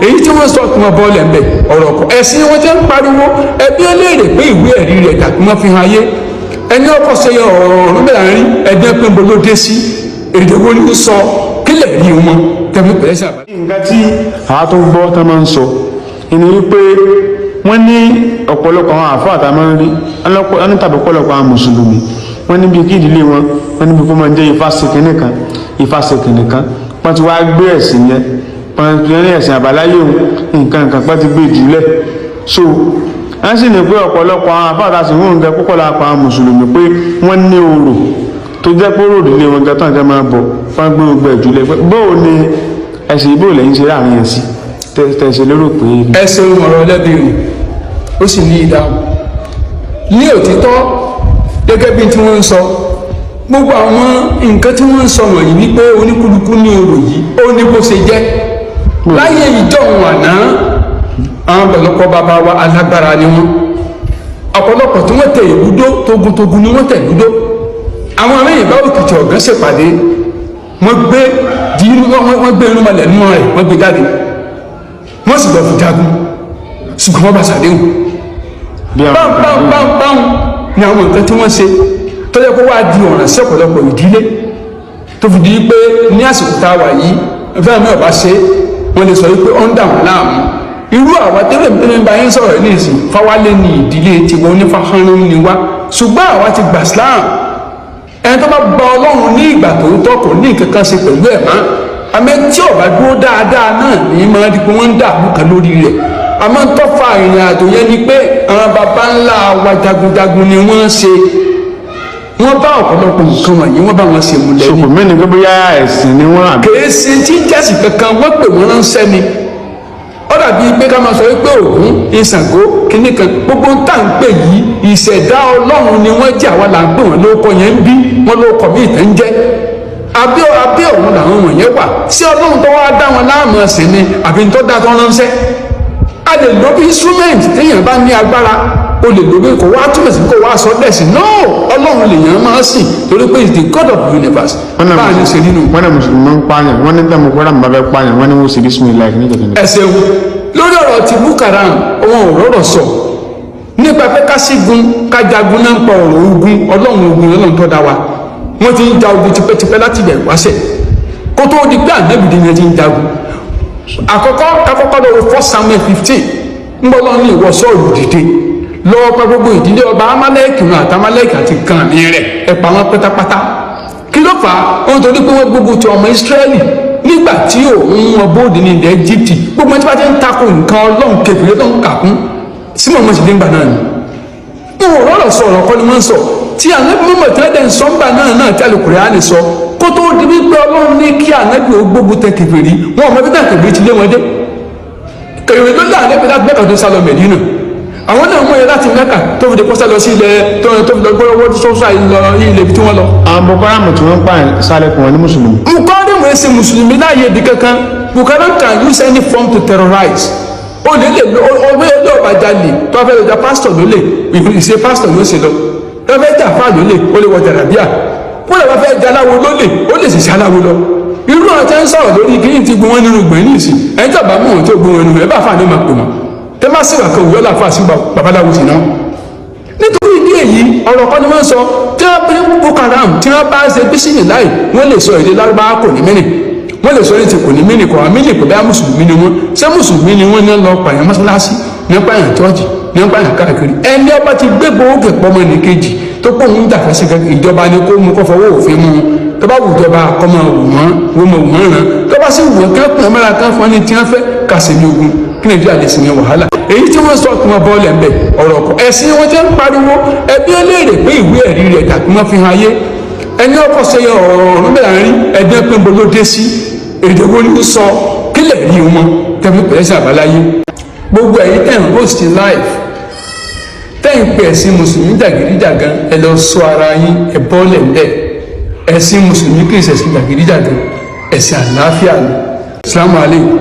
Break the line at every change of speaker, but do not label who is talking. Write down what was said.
Èyí tí wọ́n sọ kí wọ́n bọ́ lẹ̀ ń bẹ̀, ọ̀rọ̀ ọkọ̀ ẹ̀sìn wọn jẹ́ ń pariwo. Ẹbí ẹlẹ́rìí pé ìwé ẹ̀rí rẹ̀ dàbí wọ́n fi hàn ayé. Ẹni ọkọ̀ ṣe ọ̀rọ̀ ọ̀run bẹ̀rẹ̀ rí ẹgbẹ́ pé bolo dé sí, èdè wo ni ó sọ, kílẹ̀ rí wọn tẹ̀mí pẹ̀lẹ́ sí àbáyé.
Nǹkan tí àwọn tó gbọ́ tán máa ń sọ ìní wípé wọ́n ní ọ̀pọ̀lọpọ̀ àwọn àfáà tá a máa ń rí wọ́n ní tàbí ọ̀pọ̀lọpọ̀ àwọn mùsùlùmí, wọ́n níbi kí ìdílé wọn, wọ́n níbi kó máa jẹ́ ifá ṣe kínní kan, ifá ṣe kínní kan. Wọ́n ti wá gbé ẹ̀sìn yẹn, wọ́n ti ní ẹ̀sìn àbáláyé òun nǹkan nǹkan pẹ́ ti gbé jùlẹ̀. So wọ́n sì ní pé ọ̀pọ̀lọpọ̀ àwọn àfáà tá a sì ń wọ́n nǹkan púpọ̀ lápá àwọn mùsùlùmí pé wọ́n ní orò tó jẹ́ pé orò ìdílé wọn gan tán jẹ́ máa bọ̀ wọ́n gbé gbogbo ẹ̀ jùlẹ̀ pé bóò ni ẹ̀sìn ìbò lẹ́yìn ṣe láàrin ẹ̀ sí tẹ̀sẹ̀ lérò pé.
Ẹ ṣeun, ọ̀rọ̀ ẹlẹ́bìnrin ó sì ní ìdáhùn ní òtítọ́. Gẹ́gẹ́ bí tí wọ́n ń sọ, gbogbo àwọn nǹkan tí wọ́n ń sọ wọ̀nyí wípé oníkúlùkù ní orò yìí, ó ní bó ṣe jẹ́ láyé ìjọ́un àná. Àwọn ọ̀pọ̀lọpọ̀ bàbá wa, alágbára ni wọ́n. Ọ̀pọ̀lọpọ̀ tí wọ́n tẹ ìbúdó, togun-togun ni wọ́n tẹ ìbúdó. Àwọn aráyìn bá òkìtì ọ̀gán ṣèpàdé, wọ́n gbé dìínú, wọ́n gbé irun malẹ̀ nínú rẹ̀, wọ́n gbé jáde, wọ́n sì lọ fi jagun, ṣùgbọ́n wọ́n bá ṣàdéhùn
bí àwọn
báńbáńbáńbáń ni àwọn nǹkan tí wọ́n ṣe tó yẹ kó wá di ọ̀ràn sí ọ̀pọ̀lọpọ̀ ìdílé, tó fi di pé ní àsìkò tá a wà yìí, fẹ́ẹ̀ mi ò bá ṣe, wọ́n lè sọ wípé ó ń dà wọ́n láàmú. Irú àwa tẹ́lẹ̀ tẹ́lẹ̀ ń bá yín sọ̀rọ̀ ní ìsìn, Fáwálé ní ìdílé tiwọn, onífàhánú ni wá, ṣùgbọ́n àwa ti gbà Islam. Ẹni tó bá gba Ọlọ́run ní ìgbà tòótọ́ kò ní nǹkan kan ṣe pẹ̀lú ẹ̀ mọ́. Àmọ́ tí ó bá dúró dáadáa náà ní máa di pé wọ́n ń dààmú kan lórí rẹ̀. Àmọ́ tó fa ìrìn àjò yẹn ni pé àwọn baba ńlá wa jagunjagun ni wọ́n ṣe. Wọ́n bá ọ̀pọ̀lọpọ̀ nǹkan wọ̀nyí, wọ́n bá wọn ṣe múlẹ̀ ní.
Sọkò mẹ́ni pé bóyá ẹ̀sìn ni wọ́n àbí.
Kèé ṣe tí jẹ́sì kankan, wọ́n pè wọ́n ránṣẹ́ ni. Ó dàbí pé ká máa sọ wípé Ògún, Ìṣàngó, kínní kan, gbogbo ń tà ń pè yìí, ìṣẹ̀dá Ọlọ́run ni wọ́n jẹ́. Àwa là ń pè wọ́n lóko yẹn ń bí wọ́n lóko míì tẹ́ ń jẹ́. Abẹ́ abẹ́ ọ̀run làwọn wọ̀nyẹn wà. Sí Ọlọ́run tó wá dá wọn láàmú ẹ̀sìn ni àbí tó dá tó ránṣẹ́? A lè lo bí instrument. Téèyàn bá ní agbára, o lè lo bí kò wá túmọ̀ sí kò wá sọ dẹ̀sìn. No, Ọlọ́run lèèyàn máa sìn, torí pé is the God of the universe.
Wọ́n náà
báà ní ṣe nínú.
Wọ́n náà mùsùlùmí máa ń pààyàn, wọ́n ní tẹ́mu kọ́ra bá fẹ́ pààyàn, wọ́n ní wọ́n sì bísímìláì ní kẹ̀kẹ́.
Ẹ ṣeun. Lórí ọ̀rọ̀ ti Boko Haram, wọn ò rọ̀rọ̀ sọ nípa pé ká sígun, ká jagun náà ń pa ọ̀rọ̀ ogun. Ọlọ́run, ogun Ọlọ́run tó dá wa, wọ́n ti ń ja ogun tipẹ́tipẹ́ láti ilẹ̀ wáṣẹ̀ kó tó di pé ànábìdí yẹn ti ń jagun. Àkọ́kọ́, kakọ́kọ́ lọ wo 1 Samuel 15. Ń bọ́ lọ́nà ìwọ Sọ́ọ̀lù, dìde lọ́wọ́ pa gbogbo ìdílé ọba Amálẹ́kì wọn àti Amálẹ́kì àti kan àmì rẹ̀, ẹ̀ pa wọn pátápátá. Kí ló fà á? Ó ń torí pé wọ́n gbógun ti ọmọ Ísírẹ́lì nígbà tí òun wọn bóde ní ilẹ̀ Egypt. Gbogbo ẹni tí wọ́n ti ń takò nǹkan Ọlọ́run, kẹfìrí tó ń kà kún sí mọ̀mọ́ sí nígbà náà ni wọn ò rọ̀rọ̀ sọ. Ọ̀rọ̀ kọ́ ni wọ́n ń sọ tí ànábì mọ̀mọ́ tí wọ́n dẹ̀ ń sọ ńgbà náà náà tí Al-Kùránì sọ kó tó di wípé Ọlọ́run ní kí ànábì ó gbógun tẹ kèfèrí wọn. Ọmọ bíbá kèfèrí ti lé wọn dé, kèfèrí ló lé ànábì láti Mẹ́kà tó sá lọ Mẹ̀dínà. Àwọn náà mú ẹ láti Mẹ́kà tó fi di kó sá lọ sí ilẹ̀ tó fi lọ gbọ́dọ̀ tó sá lọ ilẹ̀ ibi tí wọ́n lọ.
Àwọn Boko Haram tí wọ́n ń pààyàn sálẹ̀ fún wọn ní mùsùlùmí.
Bukari wọn ṣe mùsùlùmí láàyè ibi kankan. Bukari can use any form to terrorize. O lè ọwọ́ ilé ọba jalè tó a fẹ́ lọ ja pásítọ̀ ló lè ìṣe pásítọ̀ ló ṣe lọ, tó a fẹ́ jà fáà ló lè, ó lè wọ jàràbíà kó lè bá fẹ́ jà aláwo ló lè, ó lè ṣiṣẹ́ aláwo lọ. Irú àwọn tí wọ́n ń sọ̀rọ̀ lórí kí n ti gun wọn nínú gbọ̀n ní ìsìn, ẹni tí àbá mú wọn tó gun wọn nínú ẹ bá fà ní ma pè wọn tẹ má sì wà kan òwúrọ̀ làfà sí babaláwo sí náà. Nítorí ìdí èyí, ọ̀rọ̀ kan ni wọ́n sọ tí wọ́n bí Boko Haram tí wọ́n bá ṣe bísíyìn láì, wọ́n lè sọ èdè Lárúbáwá, kò ní mínì. Wọ́n lè sọ ní ti kò ní mínì, kò wá mínì kò bá mùsùlùmí ni wọ́n. Ṣé mùsùlùmí ni wọ́n ní lọ pààyàn mọ́ṣáláṣí, ní pààyàn chọ́ọ̀chì, ní pààyàn káàkiri? Ẹni ọba ti gbé gbòógè pọ́mọ ní kejì tó pọ̀ ń dàfẹ́ sí ìjọba ni kó mú kó fọwọ́ òfin mú un. Tó bá wù ìjọba kọ́ máa wù wọ́n, wọ́n máa wù wọ́n ràn. Tó bá sì wù wọ́n, kí wọ́n pè mọ́ra kan fún ẹni tí wọ́n fẹ́ kàṣẹ́ ní ogun kí Nàìjíríà lè sinmi wàhálà. Èyí tí wọ́n sọ kí wọ́n bọ́ lẹ̀ ń bẹ̀, ọ̀rọ̀ ọkọ̀ ẹ̀sìn wọn jẹ́ ń pariwo. Ẹbí ẹlẹ́rìí pé ìwé ẹ̀rí rẹ̀ dàbí wọ́n fi hàn ayé. Ẹni ọkọ̀ ṣe ọ̀rọ̀ ọ̀run bẹ̀rẹ̀ rí ẹgbẹ́ pé bolo dé sí, èdè wo ni ó sọ, kílẹ̀ rí wọn tẹ̀mí pẹ̀lẹ́ sí àbáláyé. Gbogbo ẹ̀yin tẹ̀ ń host live, tẹ̀ ń pè ẹ̀sìn mùsùlùmí jàgídíjàgan, ẹ lọ sọ ara yín, ẹ bọ́ lẹ̀ ń bẹ̀. Ẹ̀sìn mùsùlùmí kì í ṣẹ̀sìn jàgídíjàgan, ẹ̀sìn àlàáfíà ni. Assalamu alaikum.